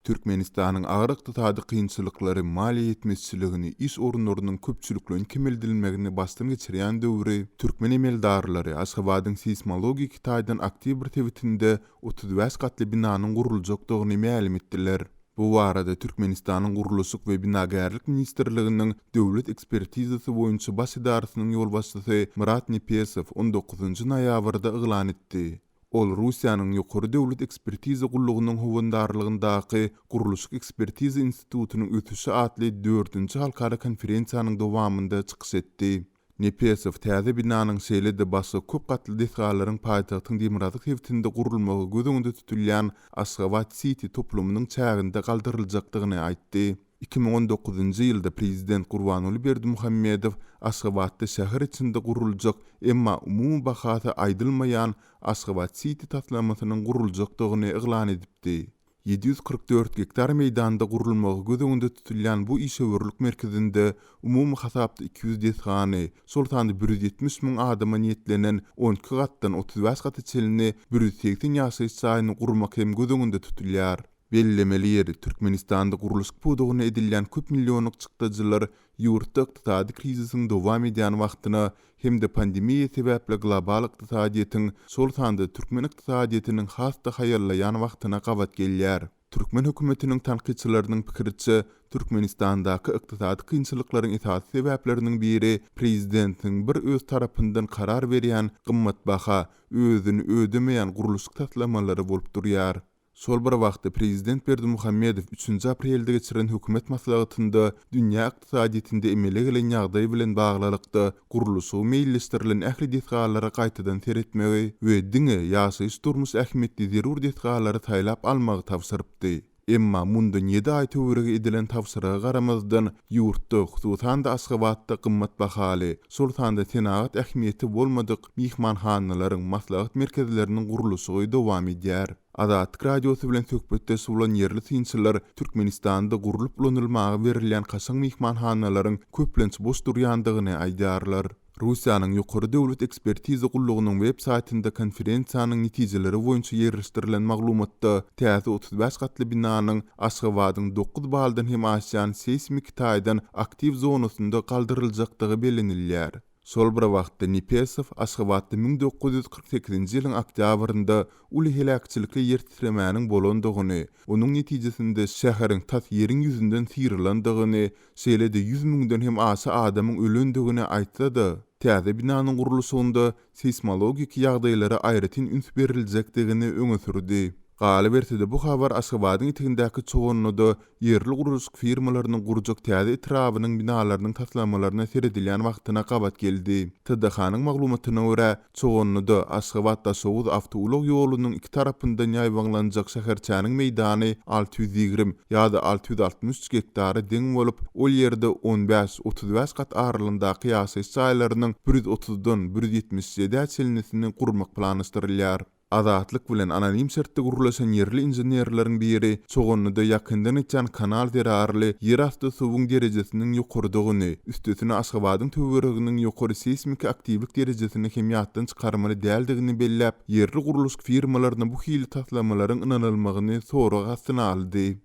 Türkmenistanyň agyr ykdysady kynçylyklary, maliýe ýetmezçiligini, iş orunlarynyň köpçülikleýin kemeldilmegini başdan geçirýän döwri türkmen emeldarlary Aşgabadyň seýsmologik taýdan aktiw bir sebitinde 35 gatly binanyň guruljakdygyny mälim etdiler. Bu barada Türkmenistanyň Gurluşyk we binagärlik ministrliginiň Döwlet ekspertizasy boýunça baş edarasynyň ýolbaşçysy Myrat Nepesow on dokuzynjy noýabrda yglan etdi. Ol Russiýanyň Ýokary döwlet ekspertiza gullugynyň howandarlygyndaky Gurluşyk ekspertiza institutynyň ösüşi atly dördünji halkara konferensiýanyň dowamynda çykyş etdi. Nepesow täze binanyň şeýle-de başga köp gatly desgalaryň paýtagtyň demirgazyk sebitinde gurulmagy göz öňünde tutulýan Aşgabat-siti toplumynyň çäginde galdyryljakdygyny aýtdy. 2019-njy ýylda prezident Gurbanguly Berdimuhamedow Aşgabatda şäher içinde guruljak, emma umumy bahasy aýdylmaýan Aşgabat-siti taslamasynyň guruljakdygyny yglan edipdi. 744 gektar meýdanda gurulmagy göz öňünde tutulýan bu işewürlik merkezinde umumy hasapda 200 desgany, şol sanda 170 müň adama niýetlenen 12 gatdan 35 gata çenli 180 ýaşaýyş jaýyny gurmak hem göz öňünde tutulýar. Bellemeli ýeri, Türkmenistanda gurluşyk pudagyna edilýän köp millionlyk çykdajylar ýurtda ykdysady krizisiň dowam edýän wagtyna hem-de pandemiýa sebäpli global ykdysadyýetiň, şol sanda türkmen ykdysadyýetiniň has-da haýallaýan wagtyna gabat gelýär. Türkmen hökümetiniň tankytçylarynyň pikiriçe, Türkmenistandaky ykdysady kynçylyklaryň esasy sebäpleriniň biri prezidentiň bir öz tarapyndan karar berýän gymmatbaha, özüni ödemeýän gurluşyk taslamalary bolup durýar. Şol bir wagtda, prezident Berdimuhamedow üçünji aprelde geçiren hökümet maslahatynda dünýä ykdysadyýetinde emele gelen ýagdaý bilen baglylykda, gurluşygy meýilleşdirilen ähli desgalara gaýtadan seretmegi we diňe ýaşaýyş-durmuş ähmiýetli zerur desgalary saýlap almagy tabşyrypdy. Emma mundan ýedi aý töweregi edilen tabşyryga garamazdan, ýurtda, hususan-da Aşgabatda gymmat bahaly, şol sanda senagat ähmiýeti bolmadyk myhmanhanalaryň, maslahat merkezleriniň gurluşygy dowam edýär. Azatlyk Radiosy bilen söhbetdeş bolan ýerli synçylar Türkmenistanda gurlup ulanylmaga berilýän kaşaň myhmanhanalaryň köplenç boş durýandygyny aýdýarlar. Russiýanyň Ýokary döwlet ekspertiza gullugynyň web saýtynda konferensiýanyň netijeleri boýunça ýerleşdirilen maglumatda täze 35 gatly binanyň Aşgabadyň dokuz baldan hem aşýan seýsmiki taýdan aktiw zonasynda galdyryljakdygy bellenilýär. Şol bir wagtda Nepesow Aşgabatda 1948-nji ýylyň oktýabrynda uly heläkçilikli ýer titremäniň bolandygyny, onuň netijesinde şäheriň tas ýeriň ýüzünden syrylandygyny, şeýle-de ýüz müňden hem aşa adamyň ölendigini aýtsa-da, täze binanyň gurluşygynda seýsmologik ýagdaýlara aýratyn üns beriljekdigini öňe sürdi. Galyberse-de, bu habar Aşgabadyň etegindäki Çoganlyda ýerli gurluşyk firmalarynyň gurjak täze etrabynyň binalarynyň taslamalaryna seredilýän wagtyna gabat geldi. TDH-nyň maglumatyna görä, Çoganlyda Aşgabat-Daşoguz awtoulag ýolunyň iki tarapyndan ýaýbaňlanjak şäherçäniň meýdany 620 ýa-da 663 gektara deň bolup, ol ýerde on bäş, 35 gat aralygyndaky ýaşaýyş jaýlarynyň bir ýüz otuzdan bir ýüz ýetmiş ýedä çenlisini gurmak planlaşdyrylýar. Azatlyk bilen anonim şertde gürleşen ýerli inženerleriň biri Çoganlyda ýakyndan geçýän kanal zerarly ýerasty suwuň derejesiniň ýokarydygyny, üstesine Aşgabadyň töwereginiň ýokary seýsmiki aktiwlik derejesini hem ýatdan çykarmaly däldigini belläp, ýerli gurluşyk firmalaryna bu hili taslamalaryň ynanylmagyny sorag astyna aldy.